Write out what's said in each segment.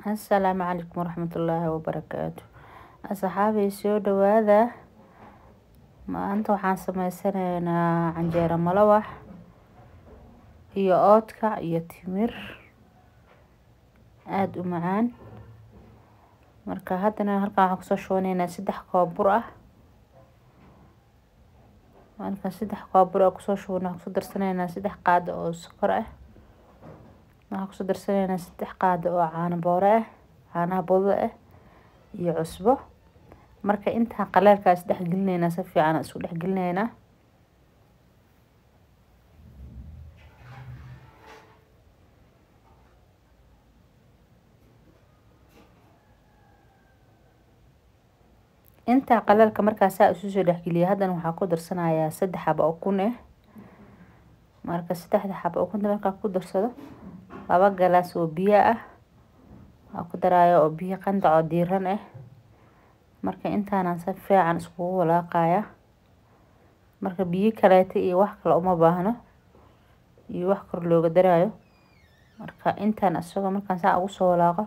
Assalaamu calaykum waraxmatullaahi wabarakaatu. Asxaabay, soo dhawaada. Maanta waxaan sameysanaynaa canjeero malawax iyo oodkac iyo timir aada u macaan. Marka haddana halkan waxaan kusoo shubanaynaa 3 koob bur ah. Marka 3 koob bur ah kusoo shubano, waxaan kusoo darsanaynaa 3 qaado oo sokor ah. Waxaan kusoo darsanaynaa 3 qaado oo caano boore ah, caanaha budada ah iyo cusbo. Marka intaan qaleelkaas dhex gelinaynaa, si fiican isku dhex gelinaynaa. Intaa qaleelka markaa saa isu soo dhexgeliya, haddana waxaa ku darsanayaa 3 xabo ukun ah. Marka 3da xabo ukunta markaa ku darsado, 2 galaas oo biyo ah waa ku daraya, oo biyo qandac oo diiran ah. Marka intaanaan si fiican iskugu walaaqaya. Marka biyo kaleeta iyo wax kale uma baahno iyo wax kor looga daraayo. Marka intaan isagoo markaan saa ugu soo walaaqo,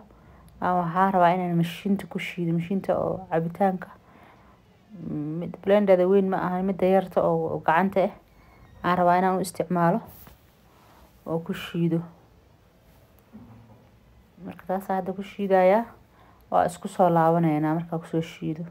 waxaa rabaa inaan mashiinta ku shiido, mashiinta oo cabitaanka, mid blenderda weyn ma ahan, midda yarta oo gacanta ah aan rabaa inaan u isticmaalo oo ku shiido. Marka taasaa hadda ku shiidayaa, waa isku soo laabanaynaa markaa kusoo shiido.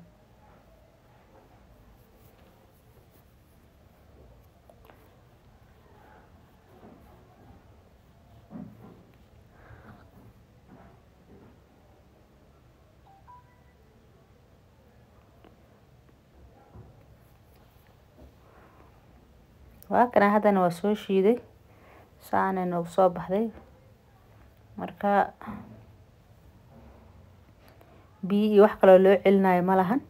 Waa kana, haddana waa soo shiiday, saana noogu soo baxday. Marka biyo iyo wax kaloo loo celinayo ma lahan,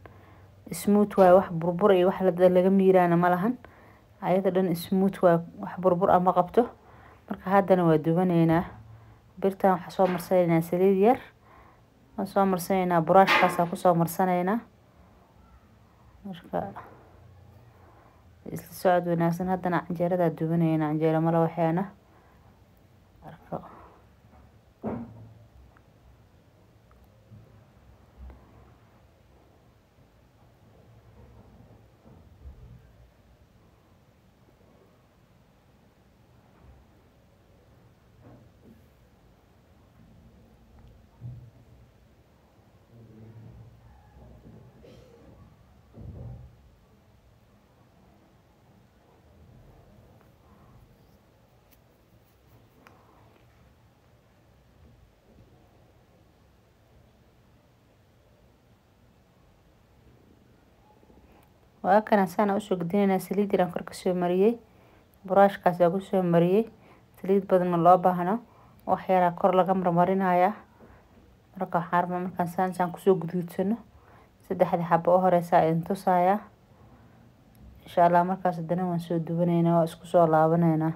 smooth waaye. Wax burbur iyo wax laga miiraana ma lahan, ayada dhan smooth waaye, wax burbur ah ma qabto. Marka haddana waa dubanaynaa. Birtan waxaa soo marsanaynaa saliid yar, waan soo marsanaynaa, buraashkaasaa kusoo marsanaynaa. Marka isla socod wanaagsan. Haddana canjeeradaa dubanaynaa, canjeero malawaxeena. Marka waa kana, saana usoo gedinaynaa. Saliid yaraan kor kasoo mariyey, buraashkaasaa kusoo mariyey. Saliid badan ma loo baahno, wax yaraa kor laga marmarinayaa. Marka waxaan rabnaa markaan saan kusoo guduudsano, 3da xabo u horeysaa idin tusayaa insha Allah. Markaas haddana waan soo dubanaynaa, waa isku soo laabanaynaa.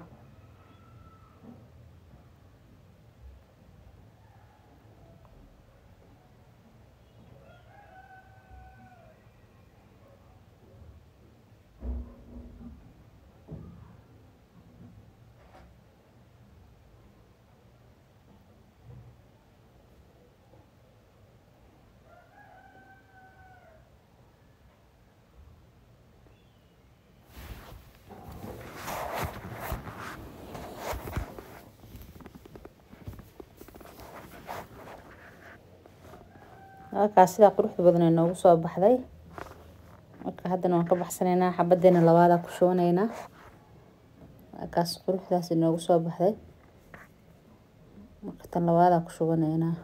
Halkaas sidaa quruxda badan ee noogu soo baxday. Marka haddana waan ka baxsanaynaa, xabadeena labaadaa ku shubanaynaa. Halkaas quruxdaas inoogu soo baxday. Marka tan labaadaa ku shubanaynaa.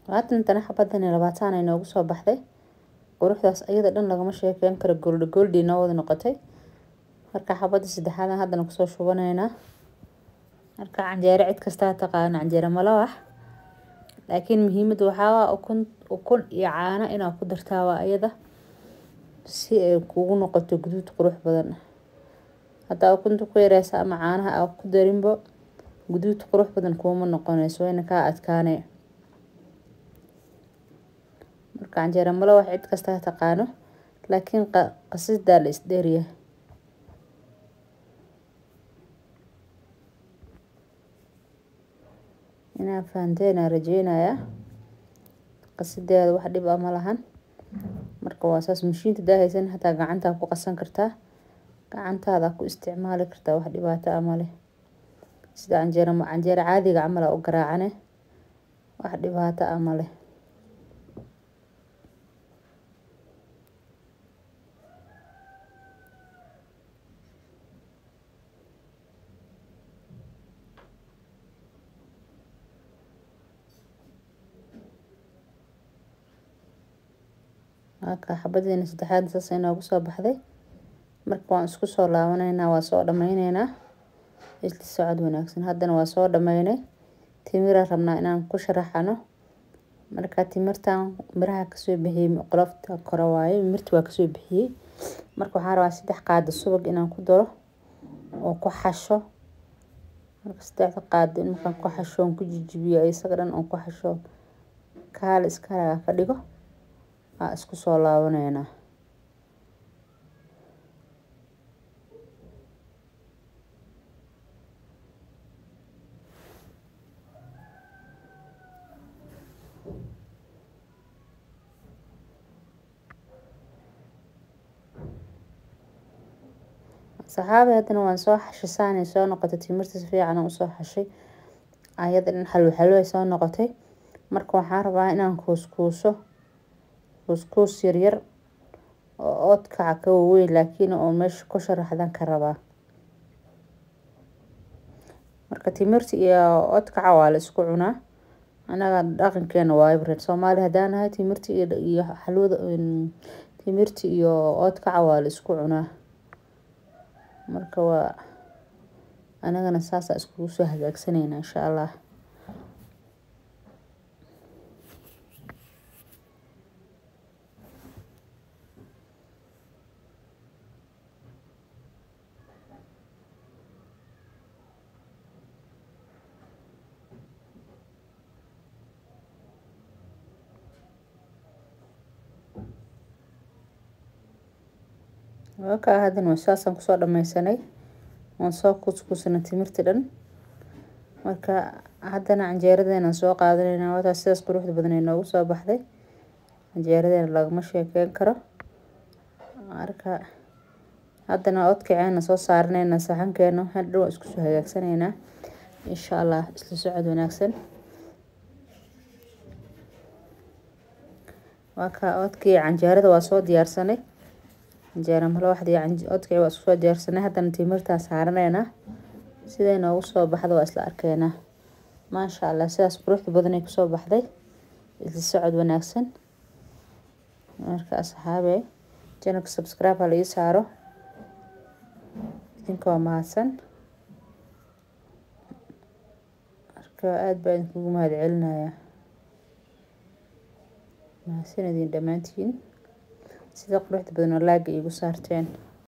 Haatan tana xabadan 20 ay noogu soo baxday. Quruxdaas ayada dhan lagama sheekeyn karo, gold gold inoo wada noqotay. Marka xabada saddexaad haddana kusoo shubanaynaa. Marka canjeero cid kasta taqaano canjeero malawax, laakiin muhiimadda waxaa waa ukun iyo caano inaad ku dartaa waa iyada si ay kugu noqoto guduud qurux badan. Haddaa ukunta ku yareysa ama caanaha aad ku darinbo, guduud qurux badan kuuma noqonayso, wayna kaa adkaanay. Marka canjeero malawax cid kasta taqaano, laakiin qasidaa la isdheeryahay. Inaa fahanteen aan rajeynayaa. Qasideeda wax dhib ah ma lahan. Marka waa saas, mashiinta hadaa haysan hataa gacantaa ku qasan kartaa, gacantaada ku isticmaali kartaa, wax dhibaato ah ma leh. Sida canjeero caadiga camal aa u garaacane, wax dhibaato ah ma leh. Marka xabadeena saddexaad saas ay noogu soo baxday. Marka waan isku soo laabanaynaa, waa soo dhameyneynaa. Isla socod wanaagsan. Haddana waa soo dhameynay. Timira rabnaa inaan ku sharaxano. Marka timirtan miraha kasoo bixiyay qolofta kore waaye, mirta waa kasoo bixiyay. Marka waxaan rabaa 3 qaado subag inaan ku daro oo ku xasho. Marka 3 qaado in markaan ku xasho oon ku jijibiyo isaga dhan oon ku xasho kaal iska ka dhigo, aa isku soo laabaneynaa. Saxaabi haddana waan soo xashay, saanay soo noqotay timirta si fiican aan usoo xashay, ayada dhan xalwo xalwo ay soo noqotay. Marka waxaan rabaa inaan kuuskuuso kuuskuus yaryar oo oodkaca ka waaweyn, laakiin oo meesha ku sharaxdan ka rabaa. Marka timirta iyo oodkaca waa la isku cunaa, anaga dhaqankeena waa reer Soomaali haddaan nahay, timirta iyo xalwada, timirta iyo oodkaca waa la isku cunaa. Marka waa anagana saas iskugu soo hagaagsanayna insha Allah. Wakaa haddana saasaan kusoo dhameysanay, waan soo kuuskuusanay timirta dhan. Marka haddana canjeeradeena soo qaadanaynaa, wataa sidaas quruxda badan ay noogu soo baxday. Canjeeradeena lagama sheekeyn karo. Marka haddana oodkaceena soo saaranaynaa saxankeena, waxaan dhan waan isku soo hagaagsanaynaa insha Allah. Isla socod wanaagsan. Waa kaa oodkii canjeerada waa soo diyaarsanay, canjeero malawaxdii oodkii waa isku soo diyaarsanay. Haddana timirtaa saaranaynaa, siday noogu soo baxdo waa isla arkeynaa. Maasha Allah, sidaas quruxda badan ay kusoo baxday. Isla socod wanaagsan. Marka asxaabe, channelka subscribe ha la ii saaro, idinka waa mahadsan. Marka aad baa idinkugu mahad celinayaa, mahadsan idin dhammaantiin sida quruxda badan oo laaga iigu saarteen.